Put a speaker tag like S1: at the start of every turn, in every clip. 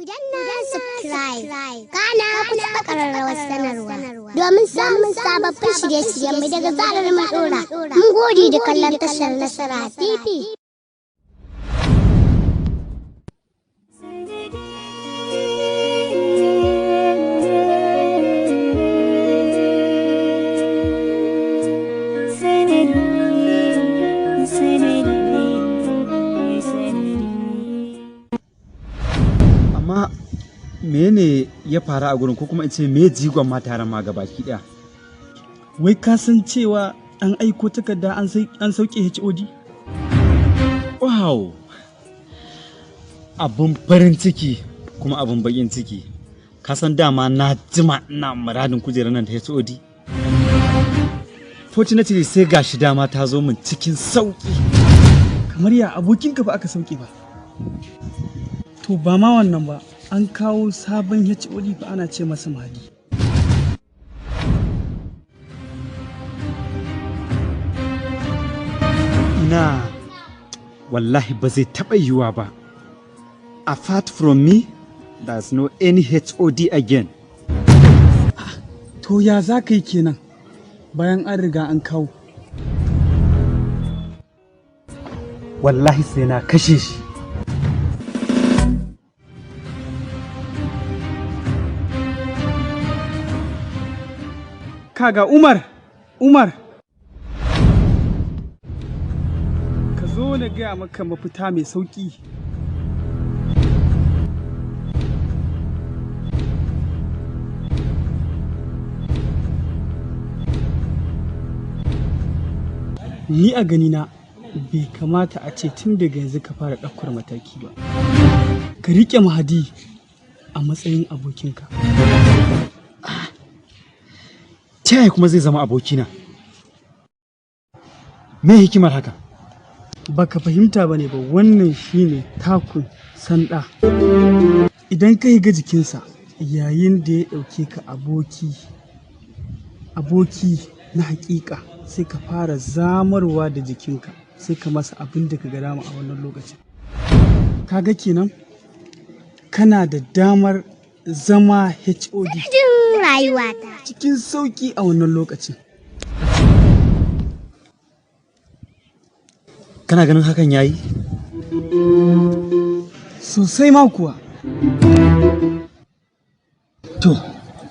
S1: Danna subscribe, kana ku taɓa ƙararrawar sanarwa domin samun sababbin shirye-shiryen mu daga zarar mun ɗora. Mun gode da kallon tashar Nasara TV.
S2: Amma mene ya faru a gurin, ko kuma in ce me jigon ma taron ma gabaki daya?
S3: Wai ka san cewa an aiko takarda an sauke HOD?
S2: Wow, abun farin ciki kuma abun bakin ciki. Ka san dama na jima ina muradin kujerar nan ta HOD. Fortunately, sai gashi dama ta zo min cikin sauki.
S3: Kamar ya abokinka ba aka sauke ba? To ba ma wannan ba, an kawo sabon HOD fa, ana ce masa Mahadi.
S2: Ina, wallahi ba zai taɓa yiwuwa ba. Apart from me, there's no any HOD again.
S3: To ya za ka yi kenan bayan an riga an kawo?
S2: Wallahi sai na kashe shi.
S3: Kaga Umar, Umar. Ka zo na gaya maka mafita mai sauƙi. Ni a ganina bai kamata a ce tun daga yanzu ka fara ɗaukar mataki ba. Ka riƙe Mahadi a matsayin abokinka.
S2: Ta yaya kuma zai zama abokina? Me hikimar haka?
S3: Baka fahimta ba ne ba, wannan shine takun sanda. Idan ka ga jikinsa yayin da ya ɗauke ka aboki, aboki na haƙiƙa, sai ka fara zamarwa da jikinka, sai ka masa abin da ka ga dama a wannan lokacin. Kaga kenan kana da damar zama HOD
S1: Jin rayuwata.
S3: cikin sauƙi a wannan lokacin.
S2: Kana ganin hakan yayi?
S3: Sosai ma kuwa.
S2: To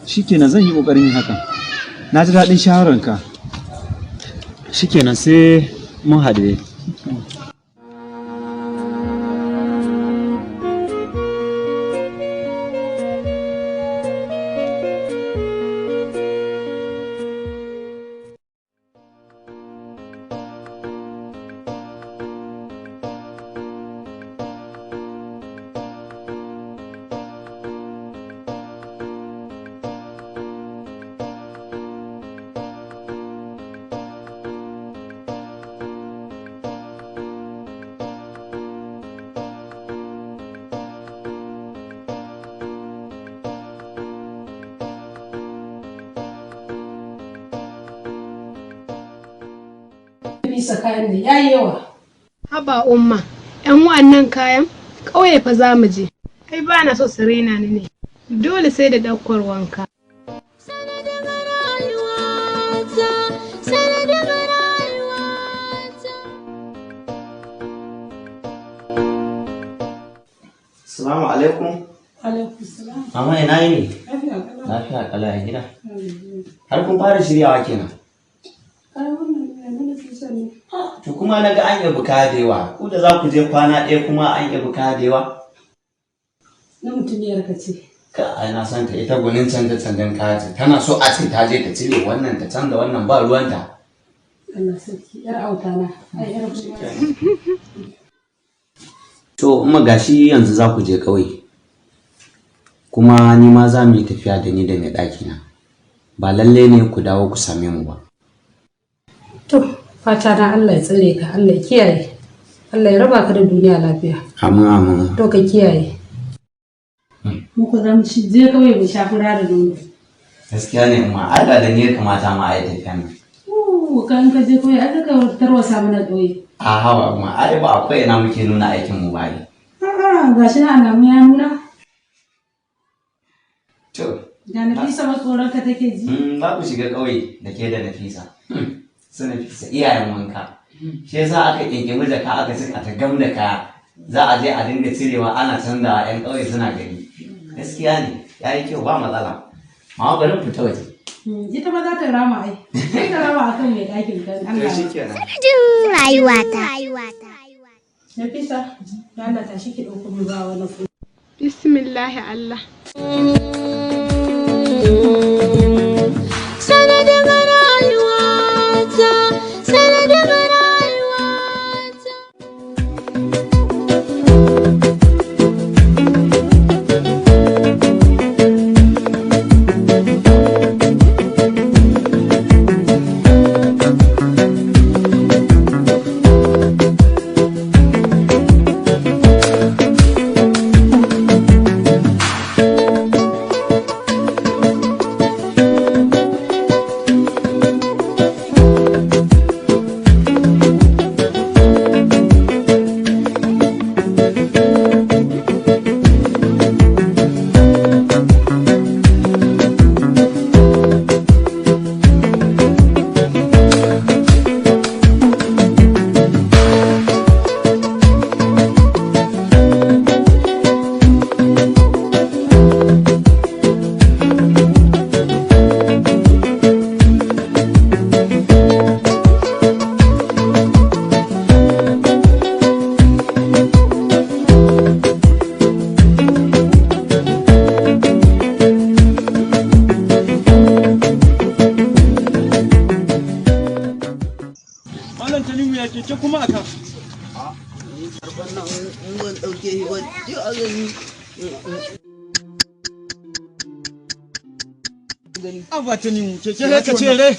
S2: shikenan, zan yi kokarin yin hakan. Na ji daɗin shawararka. Shikenan, sai mun haɗu.
S4: Bisa kayan da yayi yawa.
S5: Haba Umma, 'yan wa'annan kayan ƙauye fa za mu je. Ai ba na so su raina ni ne. Dole sai da ɗaukar wanka.
S6: Assalamu alaikum.
S4: Alaikum salam.
S6: Mama, ina yini?
S4: Lafiya kalau.
S6: Lafiya kala, ya gida. Har kun fara shiryawa kenan.
S4: Ai wannan yanzu na fi son ne.
S6: To kuma na ga an yabi kaya da yawa. Ku da za ku je kwana ɗaya kuma an yabi kaya da yawa.
S4: Na mutumiyar ka ce.
S6: Ka ai na san ta, ita gwanin canza canzan kaya ce. Tana so a ce ta je ta cire wannan ta canza wannan, ba ruwanta.
S4: Allah sarki, yar auta na. Ai yar baiwa.
S6: To umma, gashi yanzu za ku je ƙauye. Kuma ni ma za mu yi tafiya da ni da mai ɗakina. Ba lalle ne ku dawo ku same mu ba.
S4: To fata na Allah ya tsare ka, Allah ya kiyaye. Allah ya raba ka da duniya lafiya.
S6: Amin amin.
S4: To ka kiyaye. Mu ko za mu ci je kawai mu sha fura da nono.
S6: Gaskiya ne umma, ai da ni ya kamata ma a yi tafiyan nan.
S4: Kan ka je kawai ai ka tarwasa mana ƙauye.
S6: A hawa umma, ai ba akwai ina muke nuna aikin mu ba ai.
S4: A'a, gashi na alamu ya nuna. Nafisa ma tsoron ka take ji.
S6: Za ku shiga ƙauye da ke da Nafisa. Su Nafisa iyayen wanka. Shi yasa aka kinkimi jaka aka cika ta gam da kaya. Za a je a dinga cirewa ana canzawa 'yan ƙauye suna gani. Gaskiya ne, ya yi kyau ba matsala. Mama bari mu fita waje.
S4: Ita ma za ta rama ai. Sai ta rama akan mai ɗakin kan Allah.
S6: Shikenan.
S1: Sanadin rayuwata.
S4: Nafisa, da Allah tashi ki ɗauko mu ba wani fu.
S5: Bismillahi Allah.
S7: Sanadin rayuwata, sanadin rayuwata.
S3: Malam Tanimu ya keke kuma akan.
S8: Wannan in ban ɗauke shi ba ji a gani.
S3: Aba Tanimu keke sai ka ce re.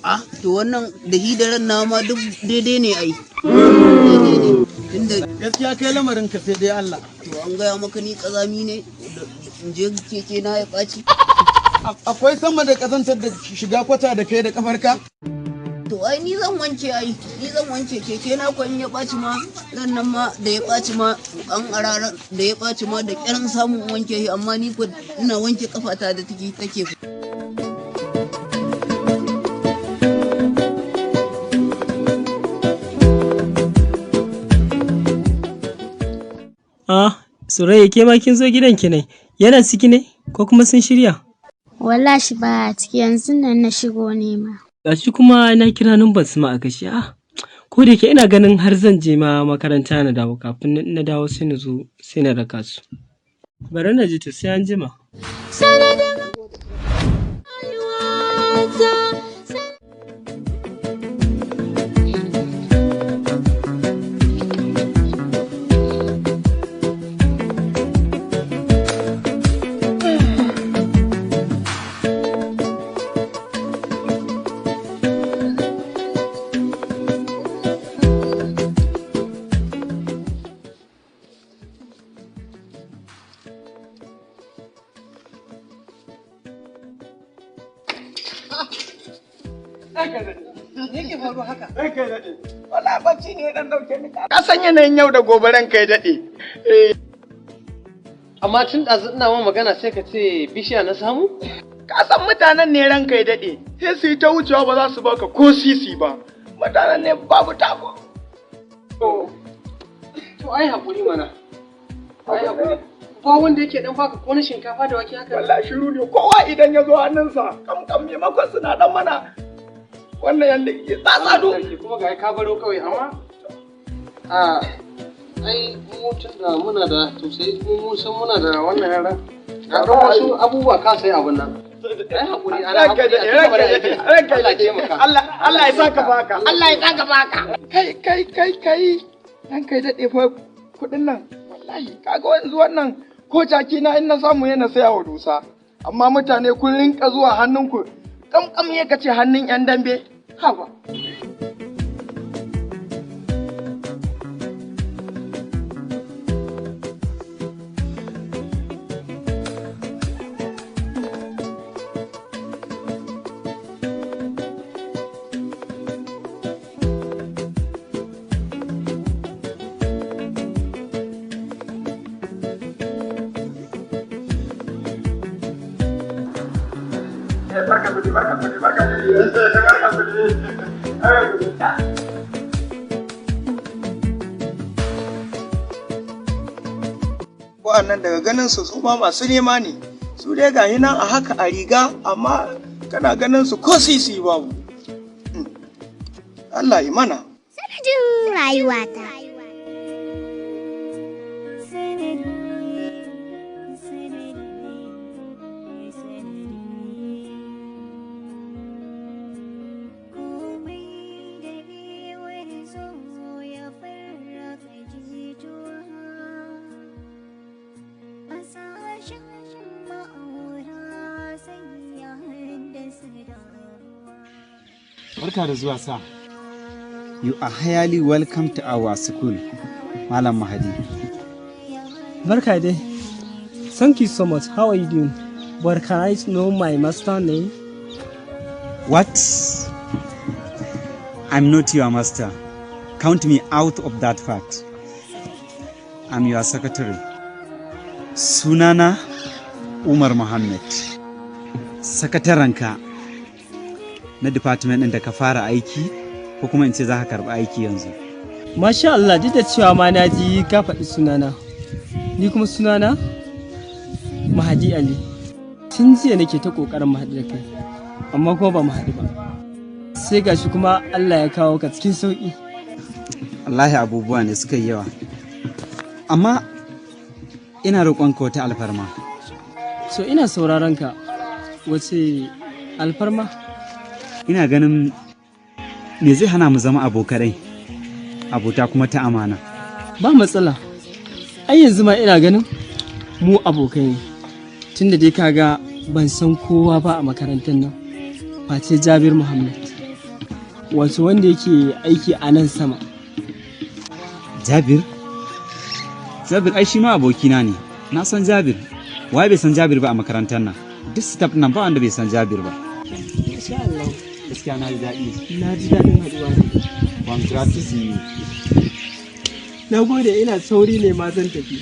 S8: Ah, to wannan da hidaran na ma duk daidai ne ai. Daidai ne. Tunda
S3: Gaskiya kai lamarin ka sai dai Allah.
S8: To an gaya maka ni kazami ne in je keke na ya ɓaci.
S3: Akwai sama da kazantar da shiga kwata da kai da kafarka?
S8: To ai ni zan wanke ai, ni zan wanke keke na ko in ya ɓaci ma ran nan ma da ya ɓaci ma an arara da ya ɓaci ma da ƙyaran samun wanke shi amma ni ko ina wanke kafata da take take.
S9: Ah, Surayya ke ma kin zo gidan ki ne? Yana ciki ne ko kuma sun shirya?
S1: Wallahi ba a ciki yanzu nan na shigo nema.
S9: Gashi kuma na kira numban su ma a kashe. Ah, ko da yake ina ganin har zan je ma makaranta na dawo kafin na dawo sai na zo sai na raka su. Bari na ji to sai an jima.
S7: Sanadin rayuwata.
S10: Wala bacci ne dan dauke ni. Ka san yanayin yau da gobe ranka ya daɗe.
S11: Amma tun ɗazu ina ma magana sai ka ce bishiya na samu?
S10: Ka san mutanen ne ranka ya daɗe. Sai su yi ta wucewa ba za su baka ko sisi ba. Mutanen ne babu tabo.
S11: To ai haƙuri mana. Ai haƙuri. Ba wanda yake dan baka ko na shinkafa da wake haka.
S10: Wallahi shiru ne kowa idan ya zo hannunsa kam kam maimakon suna dan mana wannan yanda ke tsatsado.
S11: Kuma ga ka baro kawai amma a ai mu tun da muna da tausayi mu mun san muna da wannan yaran. Ga dan wasu abubuwa ka sai abun nan. Ai haƙuri ana haƙuri a cigaba da aiki. Allah ya taimaka.
S10: Allah ya saka baka. Allah ya saka baka. Kai kai kai kai dan kai daɗe fa kuɗin nan wallahi kaga yanzu wannan ko jaki na in na samu yana saya wa dusa amma mutane kun rinka zuwa hannunku kamkam ya kace hannun yan dambe haba. Barka ku, barka ku, barka ku, barka ku. Barka ku. Wa'annan daga ganin su su ma masu nema ne, su dai gahi nan a haka a riga, amma kana ganin su ko sisi babu. Allah yi mana.
S1: Sanadin rayuwata.
S2: Barka da zuwa sa. You are highly welcome to our school, Malam Mahadi.
S9: Barka dai. Thank you so much. How are you doing? But can I know my master name?
S2: What? I'm not your master. Count me out of that fact. I'm your secretary. Sunana Umar Muhammad. Sakatarenka na department ɗin da ka fara aiki ko kuma in ce za ka karɓi aiki yanzu.
S9: Masha Allah, duk da cewa ma na ji ka faɗi sunana. Ni kuma sunana Mahadi Ali. Tun jiya nake ta ƙoƙarin mu haɗu da kai, amma kuma ba mu haɗu ba. Sai gashi kuma Allah ya kawo ka cikin sauƙi.
S2: Wallahi abubuwa ne suka yi yawa. Amma ina roƙonka wata alfarma.
S9: So ina sauraron ka, wace alfarma?
S2: Ina ganin me zai hana mu zama abokanai, abota kuma ta amana.
S9: Ba matsala. Ai yanzu ma ina ganin mu abokai ne. Tunda dai kaga ban san kowa ba a makarantar nan. Face Jabir Muhammad. Wato wanda yake aiki a nan sama.
S2: Jabir? Jabir ai shi ma abokina ne. Na san Jabir. Waye bai san Jabir ba a makarantar nan? Duk staff nan ba wanda bai san Jabir ba.
S9: Insha Allah.
S2: Gaskiya na ji daɗi.
S9: Na ji daɗin haɗuwa da kai.
S2: I'm glad to see you.
S9: Na gode, ina sauri ne ma zan tafi.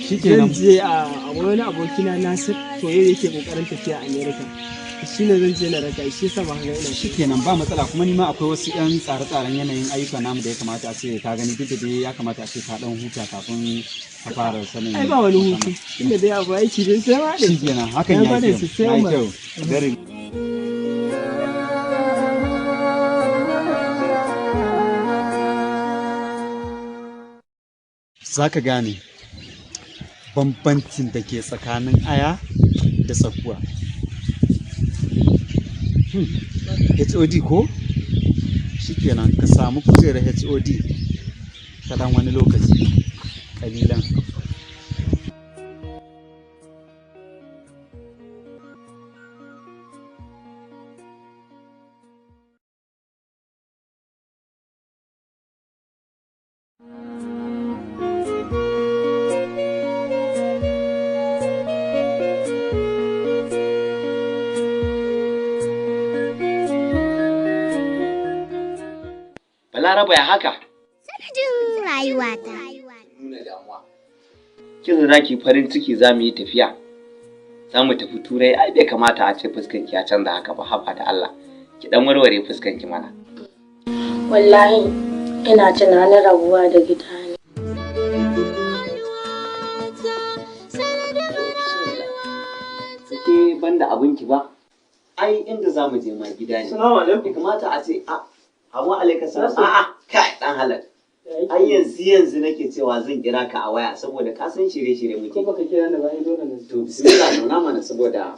S2: Shikenan.
S9: Zan je a wani abokina Nasir, to yau yake kokarin tafiya America. Shi ne zan je na raka shi, yasa ba ga ina.
S2: Shikenan, ba matsala. Kuma ni ma akwai wasu 'yan tsare-tsaren yanayin ayyuka namu da ya kamata a ce ka gani, duk da dai ya kamata a ce ka dan huta kafin ka fara sanin.
S9: Ai ba wani hutu. Tunda dai abu aiki dai sai ma dai.
S2: Shikenan, hakan ya
S9: Na
S2: yi
S9: gode
S2: kyau.
S9: sosai,
S2: Ya yi
S9: Umar.
S2: kyau. Very. Za ka gane bambancin da ke tsakanin aya da tsakuwa. HOD ko? Shikenan, ka samu kujerar HOD ta dan wani lokaci kalilan.
S6: Balaraba, ya haka?
S1: Sanadin rayuwata.
S6: Nuna damuwa. Kin za ki farin ciki, za mu yi tafiya. Za mu tafi Turai, ai bai kamata a ce fuskanki ya canza haka ba, haba da Allah. Ki dan warware fuskanki mana.
S12: Wallahi ina tunanin rabuwa da gida ne.
S6: Ke banda abinki ba. Ai inda za mu je ma gida ne.
S9: Salamu alaikum.
S6: Bai kamata a ce a Abu alaika salam. A'a, kai dan halal. Ai yanzu yanzu nake cewa zan kira ka a waya saboda ka san shirye-shirye muke.
S9: Ko baka kira ni ba, ai dole na zo.
S6: To bismillah, zauna mana saboda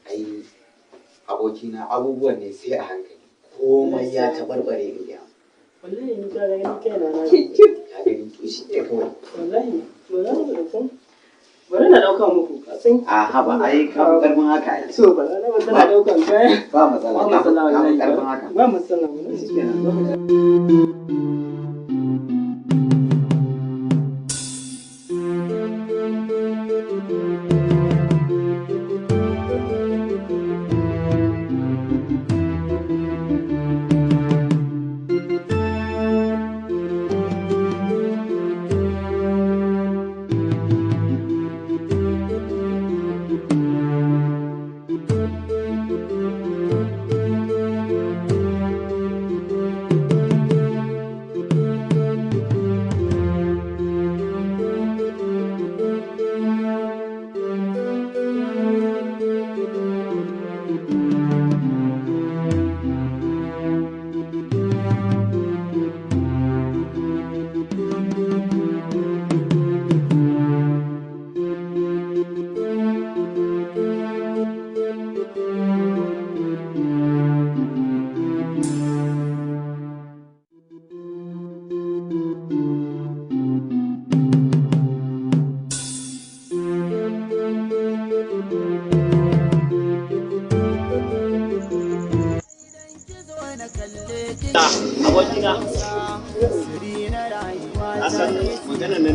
S6: ai abokina abubuwan ne sai a hankali. Komai ya taɓarɓare in gaya.
S9: Wallahi ni ka ga ni kaina na.
S6: Ka gani, to shi ne kawai.
S9: Wallahi bari na dauka muku, ka san.
S6: A haba, ai ka fi karfin haka ai.
S9: So Balaraba tana daukan kaya.
S6: Ba matsala.
S9: Ba matsala
S6: ka fi
S9: wallahi.
S6: karfin haka.
S9: Ba matsala wallahi.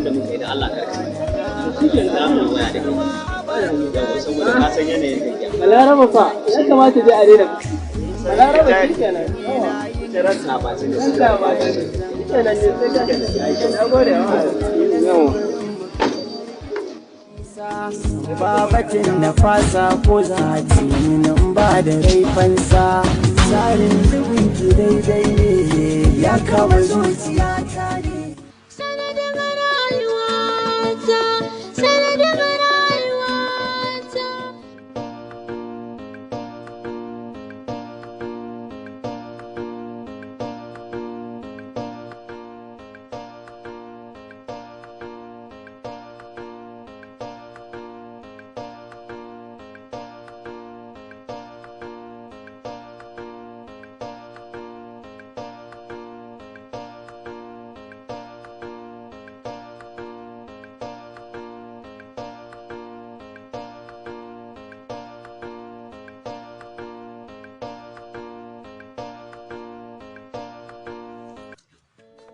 S6: alƙawarin da muka yi da Allah karka. Za mu waya da kai. Yawwa, saboda ka san yanayin tafiya.
S9: Balaraba fa ya kamata dai a daina fushi. Balaraba shi kenan.
S6: Ran na ɓaci ne.
S9: Ran na ɓaci ne. Shi kenan ne sai ka. Na gode wa. Yawa.
S13: Babatin na fasa ko za a ce nan ba da rai fansa tsarin zubin ki daidai ne ya kama zuciya ta ne.
S7: Sanadin rayuwata, sanadin rayuwata.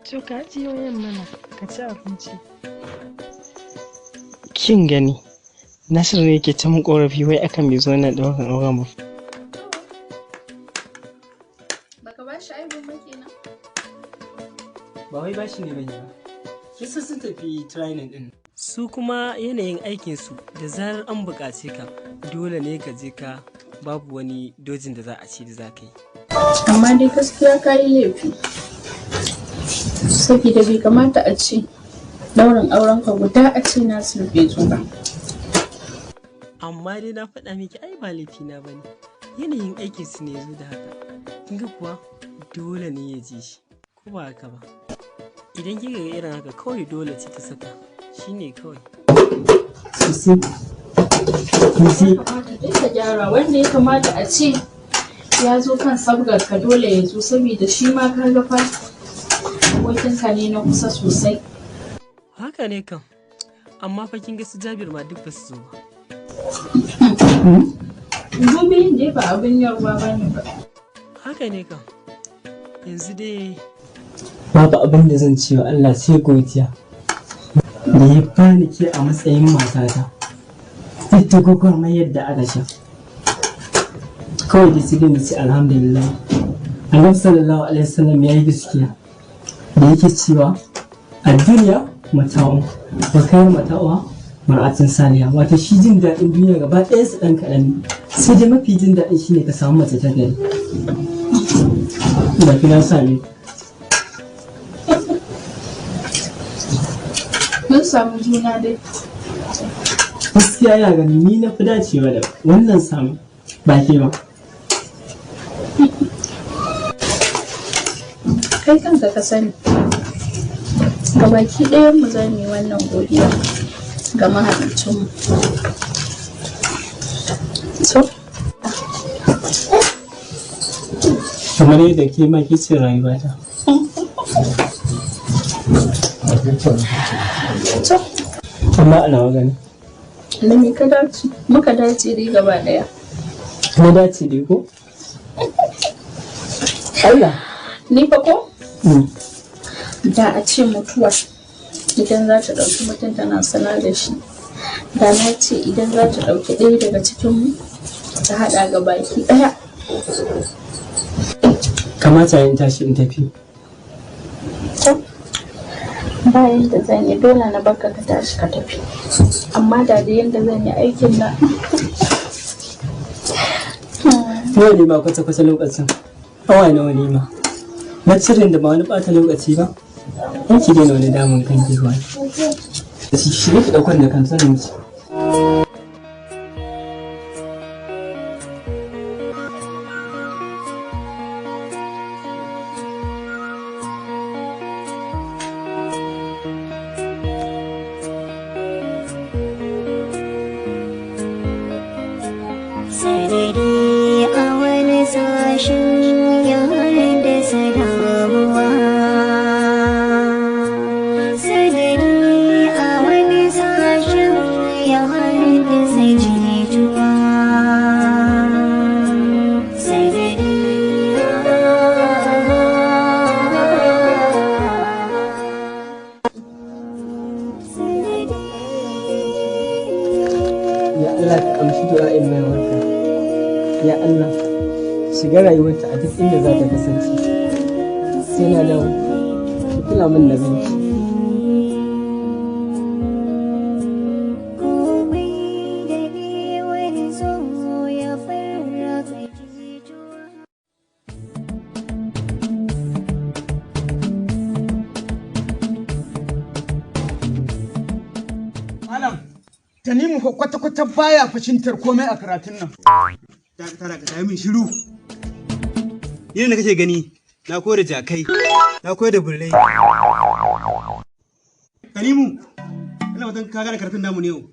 S5: To ka ajiye wayan mana ka ci abinci.
S9: Kin gani Nasiru ne yake ta mun korafi wai akan bai zo nan ɗaukan auren ba.
S14: Baka ba shi aibun ba kenan?
S9: Ba wai bashi ne bane ba. Kisa sun tafi training din. Su kuma yanayin aikinsu da zarar an buƙace ka dole ne ka je ka babu wani dojin da za a ci da za ka yi.
S14: Amma dai gaskiya ka yi laifi. Saboda bai kamata a ce ɗaurin aurenka guda a ce Nasiru bai zo ba.
S9: Amma dai na faɗa miki ai ba laifina ba ne. Yanayin aikinsu ne ya zo da haka. Kin ga kuwa dole ne ya ji shi ko ba haka ba. Idan kika ga irin haka kawai dole ce ta saka shine kawai. Sosai. Sosai.
S14: Kamata dai ka gyara wanda ya kamata a ce ya zo kan sabgar ka dole ya zo saboda shi ma ka ga fa abokinka ne na kusa sosai.
S9: Haka ne kam. Amma fa kin ga su Jabir ma duk ba su zo ba.
S14: Dubi dai ba abin yarwa ba ne ba.
S9: Haka ne kam. Yanzu dai
S15: Babu abin da zan ce wa Allah sai godiya da ya bani ke a matsayin matata. Duk da gwagwarmayar yadda aka sha. Kawai dai sai dai mu ce alhamdulillah. Annabi sallallahu alaihi wasallam ya yi gaskiya da yake cewa a duniya mata'un wa khairu mata'uha mar'atun saliha, wato shi jin daɗin duniya gaba ɗayan su ɗan kaɗan ne, sai dai mafi jin daɗin shine ka samu mace ta gari. Da fi na same ku.
S14: Mun samu juna dai.
S15: Gaskiya yana ganin ni na fi dacewa da wannan samu ba ke ba.
S14: Kai kanka ka sani. Gabaki ɗayan mu za mu yi wannan godiya ga mahaliccinmu. So,
S15: Kamar yadda ke ma ke ce rayuwata.
S14: To,
S15: Amma ana gani.
S14: da me ka dace? Muka dace dai gaba ɗaya.
S15: Na dace dai ko? Allah.
S14: Ni fa ko?
S15: Mm.
S14: Da a ce mutuwa idan za ta ɗauki mutum tana sanar da shi. Da na ce idan za ta ɗauki ɗaya daga cikinmu ta haɗa ga baki ɗaya.
S15: Kamata in tashi in tafi.
S14: Ba yadda zan yi dole na barka ka tashi ka tafi. Amma da da yadda zan yi aikin nan.
S15: Nawa ne ma kwata-kwata lokacin? Awa nawa ne ma? Na cirin da ba wani ɓata lokaci ba? In ki daina wani damun kanki kawai. Shi ne ki ɗaukar da kan sanin ki.
S7: Sarari a wani sashen ya haddasa damuwa. Sarari a wani sashen ya haddasa jituwa. Sarari.
S9: Allah ka amshi du'a'in baiwarka. Ya Allah, shiga rayuwarta a duk inda za ta kasance. Sai na dawo, ki kula min da ganki.
S7: Komai daɗewar zo ya farraka jituwa.
S3: Malam, Tanimu fa kwata-kwata baya fashintar komai a karatun nan.
S16: Tara ka min shiru. Ni ne kake gani, na koyar da jakai, na koyar da birrai. Tanimu, ina fatan ka gane karatun namu ne yau.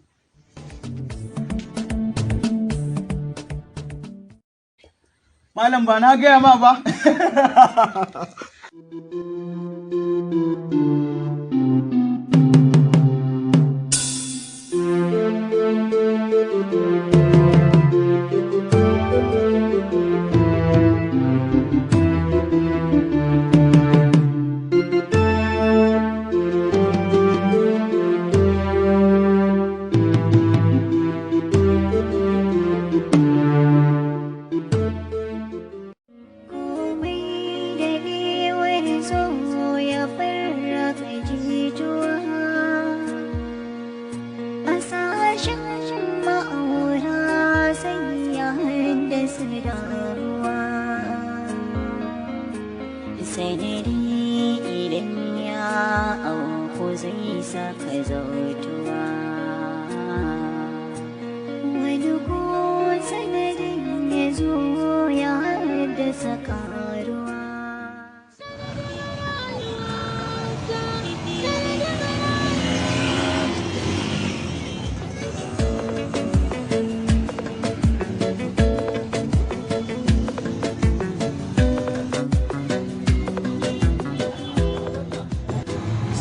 S3: Malam ba na gaya ma ba.
S7: Komai daɗewar zo ya farraka jituwa. A sashen ma'aura sai ya haddasa damuwa. Sanadi idan ya auku zai saka zautuwa. Wani ko sanadin ya zo ya haddasa karuwa.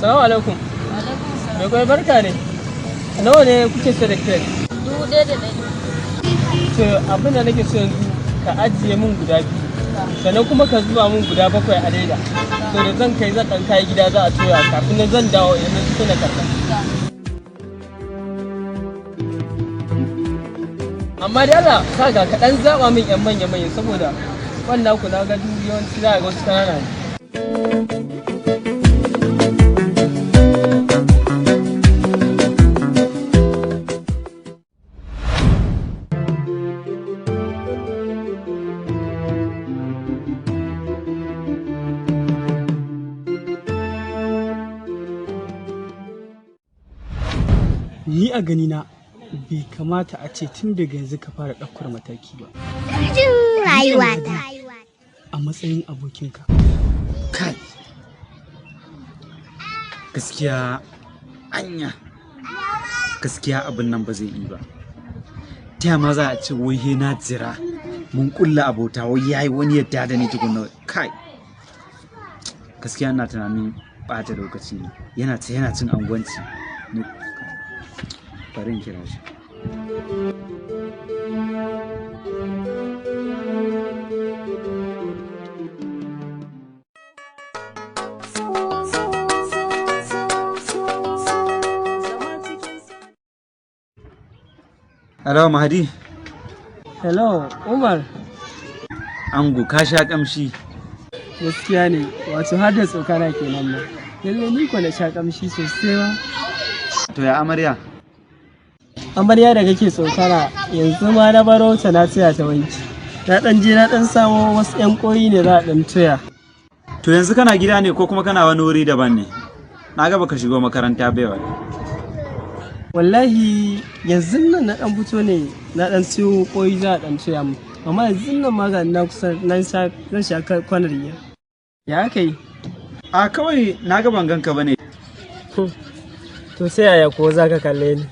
S9: Salamu alaikum. Mai kwai barka ne. Nawa ne kuke sayar da kek?
S14: 1,100.
S9: To abin da nake so yanzu ka ajiye min guda biyu. Sannan kuma ka zuba min guda bakwai a leda. To da zan kai zan ɗan kai gida za a toya kafin nan zan dawo idan na sai na karɓa. Amma dai Allah ka ga ka ɗan zaɓa min 'yan manya manya saboda wannan ku na ga duk yawanci za a ga wasu ƙanana ne.
S3: Ni a ganina bai kamata a ce tun daga yanzu ka fara ɗaukar mataki ba.
S1: Jin rayuwata.
S3: A matsayin abokinka.
S2: Kai. Gaskiya anya. Gaskiya abin nan ba zai yi ba. Ta ma za a ce wai he na jira mun kulla abota wai yayi wani yadda da ni tukunna kai. Gaskiya ina tunanin ɓata lokaci ne. Yana ta yana cin angwanci. Ni bari in kira shi. Hello Mahadi.
S9: Hello Umar.
S2: Ango ka sha kamshi.
S9: Gaskiya ne wato har da tsokana kenan ma. Lalle ni ko na sha kamshi sosai ma.
S2: To ya amarya?
S9: Amarya da kake tsokana yanzu ma na baro ta na taya ta wanki. Na dan je na dan samo wasu yan koyi ne za a dan toya.
S2: To yanzu kana gida ne ko kuma kana wani wuri daban ne? Na ga baka shigo makaranta bai wa.
S9: Wallahi yanzu nan na dan fito ne na dan siyo koyi za a dan toya mu. Amma yanzu nan ma ga na kusa nan sha zan sha kwanar ya. Ya aka yi?
S2: A kawai na ga ban ganka bane.
S9: To sai yaya ko za ka kalle ni?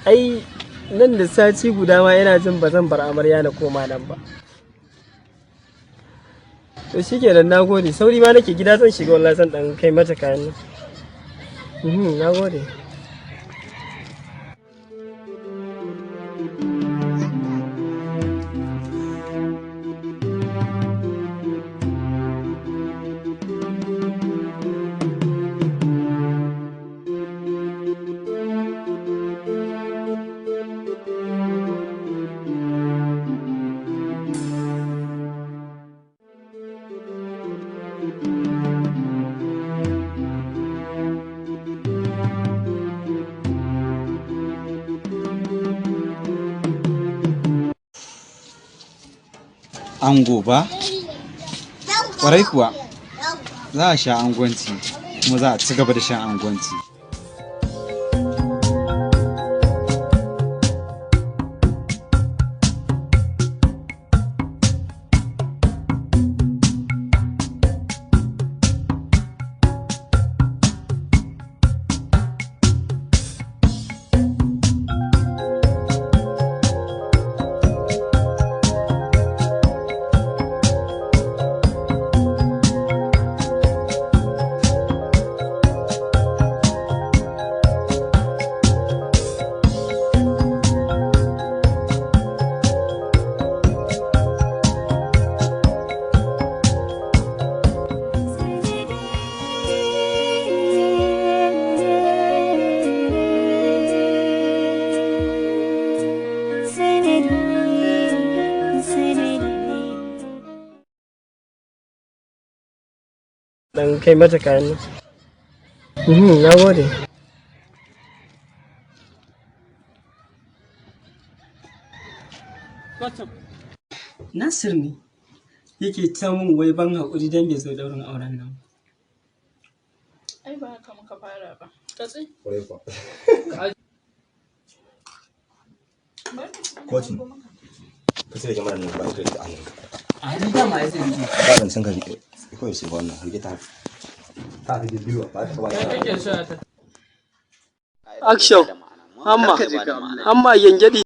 S9: Ai nan da sati guda ma ina jin ba zan bar amarya na koma nan ba. To shikenan na gode sauri ma nake gida zan shiga wallahi zan dan kai mata kayan nan. Na gode.
S2: Ango ba? Ƙwarai kuwa, za a sha angwanci kuma za a ci gaba da shan angwanci.
S9: Dan kai mata kayan nan. Na gode. Nasir ne yake ta mun wai ban haƙuri don bai zo ɗaurin auren nan.
S14: Ai ba haka muka fara ba. Katsi.
S17: Kotun. Ka sai kyamarar nan ba ka rike a hannunka.
S6: A ni dama ai zai rike.
S17: Ba zan san ka rike. Kawai sai wannan rike ta. Ta rike biyu ba ta ba.
S9: Action! Hamma! Hamma gyangyaɗi!